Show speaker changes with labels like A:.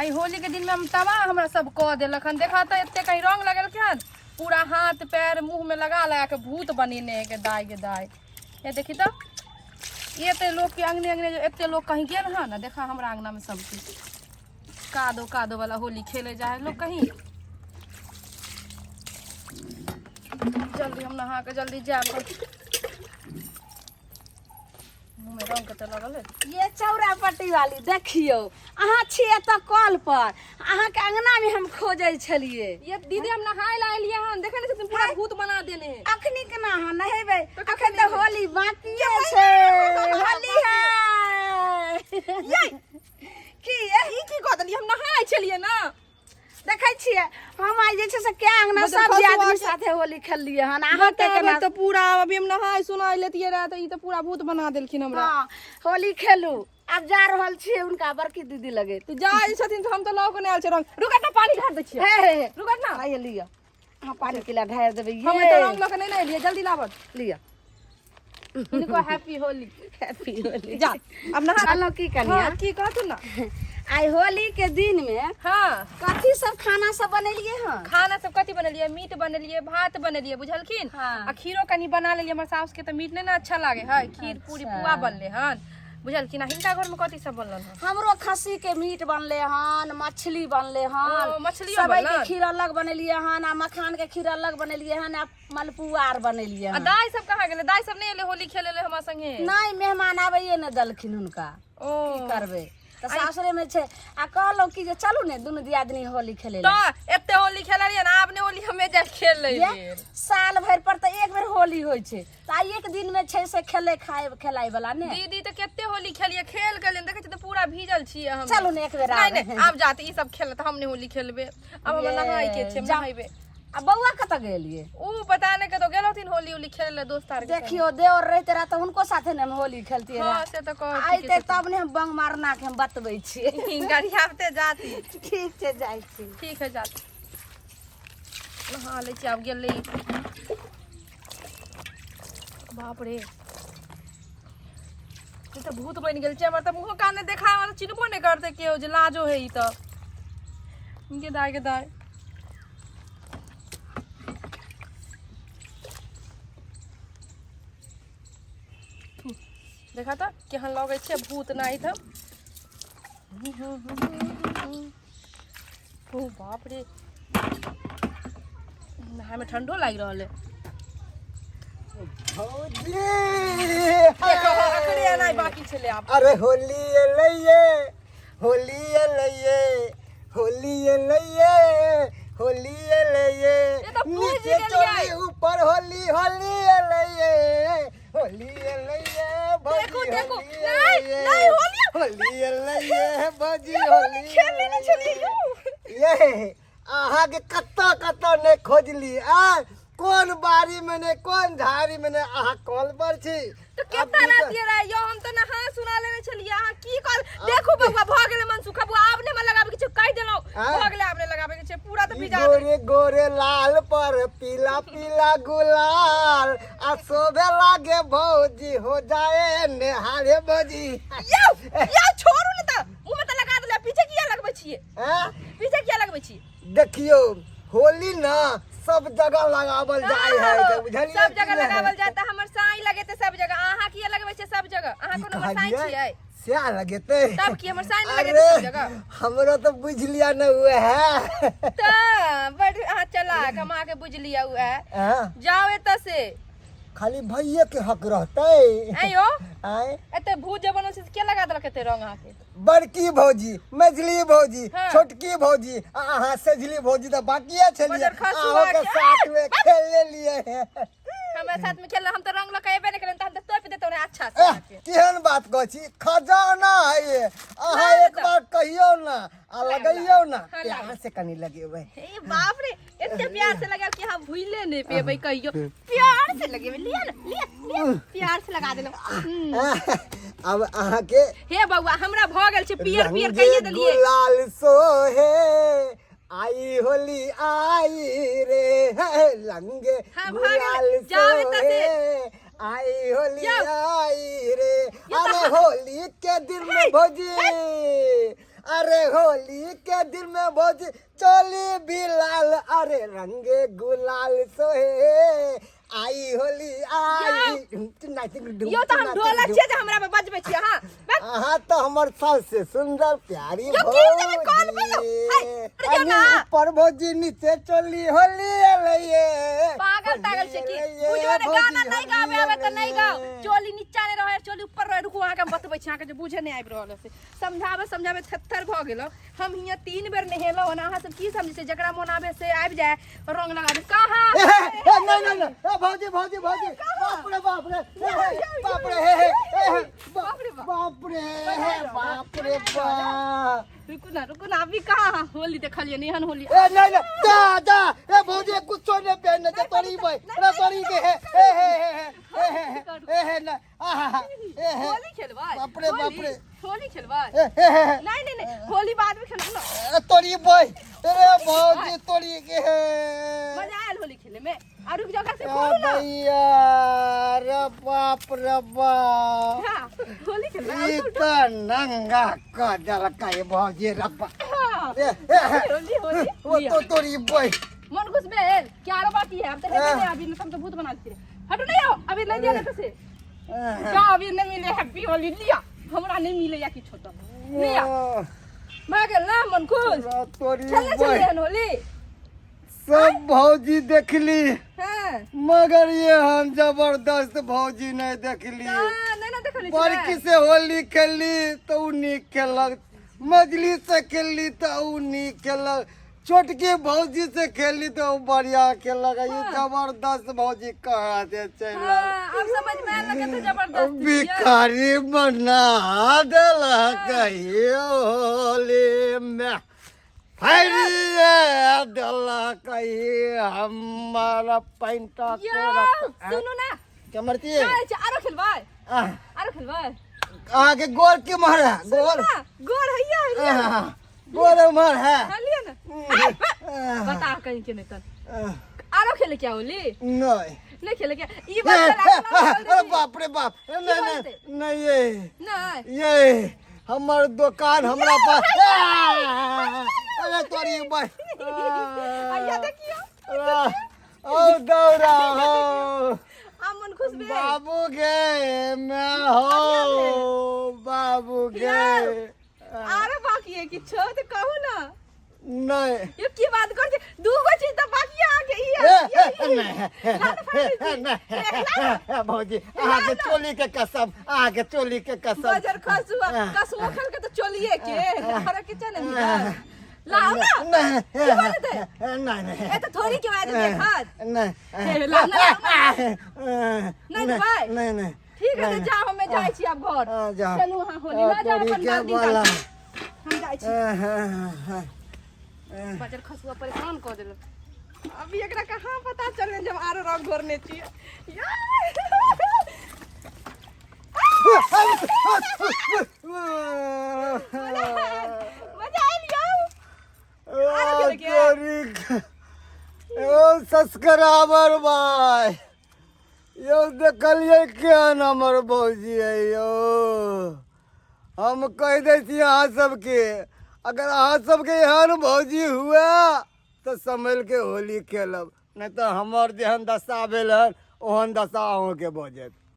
A: आइ होली के दिन में हम तबाह हमरा सब कऽ देलक हन। देखा तऽ एते कहीं रंग लगेलखिन हन, पूरा हाथ पैर मुंह में लगा लगा के भूत बनेने है के दाय के दाय। ये देखी तऽ एते लोग के अंगने अंगने एते लोग कहीं गेल हन ना, देखा हमरा अंगना में सबके कादो कादो वाला होली खेले जाए लोग कहीं। जल्दी हम नहा के जल्दी जायब, मुँह में रंग कते लगल है।
B: ये चौरा पट्टी वाली देखियो, अहाँ छियै तऽ कल पर, अहाँके अंगना में हम खोजै छलियै।
A: ये दीदी हम नहाय ला एलियै हन, देखै नहि छथिन पूरा भूत बना देने है।
B: अखनी केना अहाँ नहेबै?
A: तऽ कखन
B: अखन तऽ
A: नहेबै?
B: होली बाकिए छै, होली है।
A: ये
B: की ये?
A: ई की कऽ देलियै? हम नहाय छलियै ना।
B: देखै छियै हम आइ जे छै से के अंगना
A: मतलब
B: सब
A: खसुआ
B: आदमी
A: के-
B: साथे होली खेललियै हन। अहाँ के
A: बताबऽ
B: केना?
A: तऽ पूरा अभी हम नहाय सुनाय लेतियै रहे तऽ ई तऽ पूरा भूत बना देलखिन हमरा।
B: हँ, होली खेलू। आब जा रहल छियै हुनका बड़की दीदी लगे।
A: तऽ जाइ छथिन तऽ हम तऽ लऽ कऽ नहि आयल छियै रंग। रुकत ना, पानी ढार दै छियै।
B: हे हे हे,
A: रुकत ना।
B: आइए लिअ, अहाँ पानी के ढारि देबै।
A: हम
B: ये
A: तऽ रंग लऽ कऽ नहि ने एलियै, जल्दी लाबत।
B: लिअ।
A: हिनको हैप्पी होली।
B: हैप्पी होली।
A: जा अब नहा।
B: कहलहुँ की कनिया?
A: हाँ, की कहथुन ना?
B: आइ होली के दिन में
A: हाँ
B: कथी सब खाना सब बनेलिए हन?
A: खाना सब कथी बनेलिए? मीट बनेलिए, भात बनेलिए, बुझलखिन?
B: हाँ।
A: आ खीरो कनी बना लेलिए, हमर साउस के तऽ मीट नहि ने अच्छा लागे है। खीर पूरी पुआ बनले हन, बुझलखिन? आ हिनका घर में कथी सब बनलन हन?
B: हमरो खस्सी के मीट बनले हन, मछली बनले हन।
A: ओ, मछलियो
B: सबई के
A: बनलन?
B: खीर अलग बनेलिए हन, आ मखान के खीर अलग बनेलिए हन, आ मलपुआ आर बनेलिए
A: आ
B: हन।
A: दाई सब कहाँ गेलै? दाई सब नहि एलै होली खेले ले हमरा संगे?
B: नहि, मेहमान आबैये नहि देलखिन हुनका।
A: ओ
B: की करबै, तऽ सासुरे में छै। आ कहलहुँ कि जे चलू ने दुनू दियादनी होली खेले लए।
A: तऽ एते होली खेललियै ने, आब नहि होली हमे जाय खेल
B: ये, साल भरि पर तऽ एक बेर होली होइ छै, तऽ आइ एक दिन में छै से खेले खाए खेलाय वाला ने।
A: दीदी तऽ कते होली खेलियै, खेल गेलियै, देखै छियै तऽ पूरा भीजल छियै हम।
B: चलू ने एक बेर।
A: नहि
B: आब
A: नहि, आब जाते ई सब खेलत, हम नहि होली खेलबै आब। हमरा
B: ये,
A: नहाय के छै, हम
B: जा।
A: नहेबै।
B: आ बौआ कतऽ गेलियै?
A: उ पता नहि कतौ गेल हथिन होली उली खेले ले दोस्त आर के संग।
B: देखियो, देवर रहते रह तऽ हुनको साथे ने हम होली खेलतियै
A: हाँ
B: रह।
A: से तऽ कहै
B: अयतै तब ने हम बंग मारना के हम बतबै छियै।
A: गरियाबते जाती।
B: ठीक छै, जाइ छी।
A: ठीक है, जाती। नहा लै छी, आब गेलै। बाप रे, ई तऽ भूत बनि गेल छै। हमर तऽ मुँहो कान नहि देखा, हमरा चिन्हबो नहि करतै केओ जे लाजो है ई तऽ। गे दाय, गे दाय, देखा तऽ केहन लगै छै भूत नाहित हम। ओ बाप रे, नहायमे ठंडो लागि रहल है।
C: भौजी।
A: देखो, अकरे एनाइ बाकी छलै आब।
C: अरे होली एलैये, होली एलैये, होली एलैये, होली एलैये।
A: ये तऽ बुझि
C: नीचे
A: गेलियै।
C: चोली ऊपर होली, होली एलैये, होली एलैये भौजी।
A: देखू, देखू।
C: होली
A: नहि,
C: एलैये,
A: नहि, होली-
C: होली एलैये भौजी।
A: होली
C: होली
A: खेलने नहि छलियै यौ।
C: ये अहाँके कतऽ कतऽ नहि खोजली, आ कोन बाड़ी में ने कोन झाड़ी में ने, अहाँ कल पर छी।
A: तऽ केतना रातिये रहे यौ, हम तऽ नहा सुना लेने छलियै। अहाँ की कर? देखू बौआ, भऽ गेलै मनसुख बौआ, आब नहि हमरा लगाबे के छै, कहि देलहुँ।
C: आँय?
A: भऽ गेलै, आब नहि लगाबे के छै, पूरा तऽ
C: ई
A: भिजा देलियै।
C: गोरे गोरे लाल पर पीला पीला गुलाल आ शोभे लागे भौजी, हो जाए नेहारे भौजी।
A: यौ यौ, छोड़ू ने, तऽ मुँह में तऽ लगा देलियै, पीछे किया लगबै छियै?
C: आँय?
A: पीछे किया लगबै छियै?
C: देखियौ, होली ना सब जगह लगावल जाय है के, बुझलियै
A: सब
C: कि
A: जगह
C: नहि?
A: लगावल जाय तऽ हमर साई लगेतै सब जगह, अहाँ किया लगबै छियै सब जगह? अहाँ
C: की
A: कोनो हमर साई
C: कहलियै?
A: छियै?
C: सएह लगेतै।
A: तब की हमर साई नहि
C: अरे
A: लगेतै सब जगह?
C: हमरो तऽ बुझि लिअ ने उएह है।
A: तऽ बड अहाँ चलाक, हम अहाँके बुझि लिअ उएह।
C: हाँ,
A: जाओ एतऽ से।
C: खाली भैये के हक रहतै।
A: आँय यौ।
C: आँय?
A: एते भूत जे बनल छै से के लगा देलक एते रंग अहाँके?
C: बड़की भौजी, मझली भौजी,
A: हाँ।
C: छोटकी भौजी आ अहाँ सझली भौजी तऽ बाकिए छलियै।
A: बजर खसुआ
C: अहों के
A: के-
C: साथ में खेल लेलियै।
A: हमरा साथ में खेल, हम तऽ रंग लऽ के एबे नहि केलहुँ, तऽ हम तऽ तोपि देतहुँ रहे अच्छा से
C: एह,
A: अहाँके।
C: केहन बात कहै छी, खजाना है ये। अहाँ
A: लाउ
C: एक
A: तऽ।
C: बार कहियौ ना आ लगैयौ ना।
A: हाँ, लाउ।
C: प्यार से कनि लगेबै।
A: हे बाप रे, एते प्यार से लगाब कि अहाँ भूले नहि पेबै कहियो। प्यार से लगेबै, लिअ ने, लिअ लिअ, प्यार से लगा देलहुँ।
C: अब अहाँके
A: हे बौआ, हमरा भऽ गेल छै पियर पियर,
C: रंग
A: कहिए देलियै।
C: गुलाल सोहे आई होली आई रे हे, रंग
A: हाँ, भऽ गेलै।
C: गुलाल
A: जाउ एतऽ से।
C: सोहे आई होली
A: जाउ।
C: आई रे।
A: ये तऽ
C: अरे होली के दिन में भौजी, अरे होली के दिन में भौजी चोली भी लाल, अरे रंगे गुलाल सोहे आई होली आई।
A: यो तऽ हम ढोलक छियै जे हमरा पे बजबै छियै अहाँ। बस।
C: अहाँ तऽ हमर सबसे सुंदर प्यारी
A: यौ, की देबै कॉल पे यौ? हाय,
C: भौजी।
A: यौ ना।
C: ऊपर भौजी नीचे चोली होली एलैये।
A: पागल तागल छै की?
C: होली एलैये,
A: बुझो ने गाना
C: भौजी
A: नहीं गावे आवे तऽ नहीं गाओ।
C: होली
A: चोली नीचा नहीं रहे चोली ऊपर रहे। रुकू अहाँके हम बतबै छी, अहाँके जे बुझे नहीं आबि रहल है से समझाबे समझाबे थेथर भऽ गेलहुँ। हम हियाँ 3 बेर नहेलहुँ हन। अहाँ सब की समझै छियै जकरा मोन आबे से आबि जाय रंग लगा दे? कहाँ?
C: ए, ए, नहीं, नहीं, नहीं, ए, भौजी, भौजी, भौजी, बाप रे, बाप रे, ए, ए, बाप रे, हे, हे, हे, हे,
A: बाप रे बाप।
C: बाप रे, हे, बाप रे, बाप।
A: रुकू ना, रुकू ना, अभी कहाँ होली देखलियै नहीं हन होली।
C: ए, नहीं, नहीं, जा, जा, ए, भौजी, कुछो नहीं पहनने छै, तोरी भाई, अरे तोरी के, हे, हे, हे, हे, हे, हे, हे, हे, हे, नहीं, आहा, हा, ए, हे।
A: होली खेलबै?
C: बाप रे, बाप
A: होली?
C: रे।
A: होली खेलबै?
C: ए, हे, हे, हे।
A: नहीं, नहीं, नहीं, होली बाद में खेलब ना।
C: ए, तोरी भाई, अरे भौजी, तोरी के, हे।
A: मजा आयल होली खेले में। आ रुक जाओ, से
C: ए,
A: खोलू ना।
C: भैया, अरे बाप रे बाप।
A: हाँ, होली खेलबै?
C: ई तऽ नंगा कऽ देलकै भौजी रब्बा।
A: हाँ।
C: ए, ए, हे।
A: होली, होली,
C: ओ
A: लिअ।
C: तो तोरी भाई।
A: मन खुश भेल क्या? आरो बाकी है? अब तो
C: हाँ।
A: नहीं, अभी हम तो भूत बना देते। हटो, नहीं आओ अभी नहीं दिया तो से क्या अभी नहीं मिले हैप्पी होली? लिया, हमरा नहीं मिले या किछो तो लिया। भऽ गेल ना मन खुश?
C: तोरी
A: खेलने
C: भाई।
A: छलियै हन होली?
C: सब भौजी देखली,
A: हाँ,
C: मगर ये हम जबरदस्त भौजी नहीं देखली।
A: हाँ, नहीं ना देखली।
C: बड़की से होली खेलली तो उ नीक खेलक, मझली से खेलली तो उ नीक खेलक, छोटकी भौजी से खेलली तो उ बढ़िया खेलक। ये जबरदस्त भौजी कहाँ से चल?
A: हाँ, अब समझ में आयल ना कते जबरदस्त छियै।
C: भिखारी बना देलक होली में, फैरिए देलक हमर पैंट।
A: यौ, सुनू ना।
C: केमरती
A: चल छै, आरो खेलबै? आरो खेलबै?
C: अहाँके गोर के मर है गोर?
A: ना, गोर हैया हैया।
C: आह, गोर उमर है।
A: हाँ, लिअ ना। आइ, बा, बता कहीं के नहीं तन। आरो खेले क्या होली?
C: नहीं।
A: नहीं खेले क्या? ई बात
C: अरे बाप रे बाप, नहीं नहीं नहीं, ये
A: नहीं।
C: ये हमर दुकान हमरा पास। अरे तोरी भाई।
A: आइया देखियो।
C: ओ दौड़ा हो।
A: आ मन खुश भेल?
C: बाबू गे मैं हो बाबू गे।
A: आरो बाकी है किछो तो कहू ना।
C: नहीं।
A: ये की बात कर, दू गो चीज तो बाकी है आगे ई
C: ए,
A: है।
C: ए, नहीं, नहीं, भौजी, अहाँके चोली के कसम, अहाँके चोली के कसम।
A: बजर खसुआ कसमो खल के तो चलिए के अरे के चले लाओ ना।
C: नहीं।
A: की बोलते?
C: नहीं नहीं।
A: ए तो थोड़ी के बाद देखत।
C: नहीं।
A: ए, ला, ला, ला।
C: नहीं।
A: देबै?
C: नहीं नहीं।
A: ठीक है तो जाओ, हमें जाइ छी आब घर।
C: हाँ, जाओ।
A: चलू अहाँ होली लऽ जाओ
C: तोरी
A: अपन
C: के
A: बाल्टी
C: बोला।
A: ताल्टी। हम जाइ छी। बजर खसुआ परेशान कऽ देलक। अभी एकरा कहाँ पता चललै जब आरो रंग घोरने छियै। मजा आयल यौ? आरो खेलै के?
C: ओ सब्सक्राइबर भाई यौ, देखलियै केहन हमर भौजी है यौ? हम कहि दै छी अहाँ सबके, अगर अहाँ सबके एहन भौजी हुए तऽ सम्हलि के होली खेलब, नहि तऽ हमर जेहन दशा भेल हन ओहन दशा अहूँके भऽ जायत।